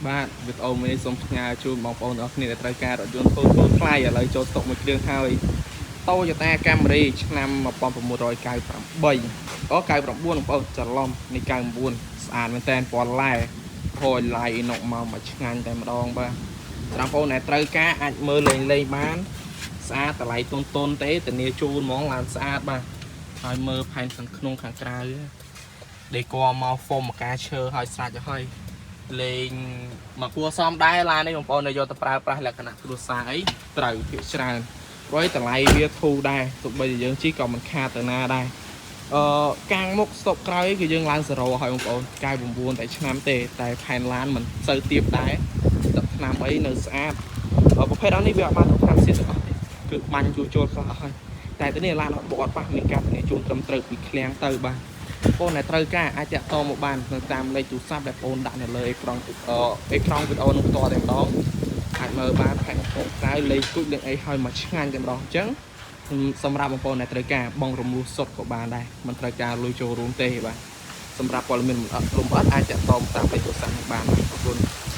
បាទវីដេអូមួយនេះសូមផ្ញើជូនបងប្អូនទាំងអស់គ្នាដែលត្រូវការរថយន្តធូរធូរថ្លៃឥឡូវចូលស្តុកមួយគ្រឿងហើយ Toyota Camry ឆ្នាំ1998អូ99បងប្អូនច្រឡំនេះ99ស្អាតមែនតើពណ៌ឡែហយឡាយអ៊ីណុកមកមកឆ្ងាញ់តែម្ដងបាទសម្រាប់បងប្អូនដែលត្រូវការអាចមើលលេងលេងបានស្អាតតម្លៃតុនតុនទេធានាជូនហ្មងឡានស្អាតបាទហើយមើលផែនខាងក្នុងខាងក្រៅដេកមកហ្វុំអាកាឈើហើយស្រាច់ទៅហើយ លេងមកគួរសមដែរឡាននេះបងប្អូនដែលយកទៅប្រើប្រាស់លក្ខណៈគ្រួសារអីត្រូវភាគច្រើនព្រោះឯតម្លៃវាធូរដែរទោះបីជាយើងជិះក៏មិនខាតទៅណាដែរអឺកាំងមុខស្តុបក្រោយគឺយើងឡើង0ហើយបងប្អូន99តែឆ្នាំទេតែផែនឡានមិនសូវទាបដែរទឹកថ្នាំអីនៅស្អាតប្រភេទអស់នេះវាអត់បានទឹកថ្នាំសៀតទាំងអស់ទេគឺបាញ់ជួសជុលខ្លះអស់ហើយតែទៅនេះឡានអត់បកអត់ប៉ះមានការធានាជូនត្រឹមត្រូវពីឃ្លាំងទៅបាទ បងដែលត្រូវការអាចតាក់ទងមកបាននៅតាមលេខទូរស័ព្ទដែលបងដាក់នៅលើអេក្រង់អេក្រង់វីដេអូនោះផ្ទាល់តែម្ដងអាចមើលបានផែនក្នុងក្រៅលេខទូចលេខអីឲ្យមកឆ្ងាញ់តែម្ដងអញ្ចឹងសម្រាប់បងប្អូនដែលត្រូវការបងរមូលសុតក៏បានដែរមិនត្រូវការលុយចូលរួមទេបាទសម្រាប់ព័ត៌មានលម្អិតអាចតាក់ទងតាមលេខទូរស័ព្ទនេះបានអរគុណ។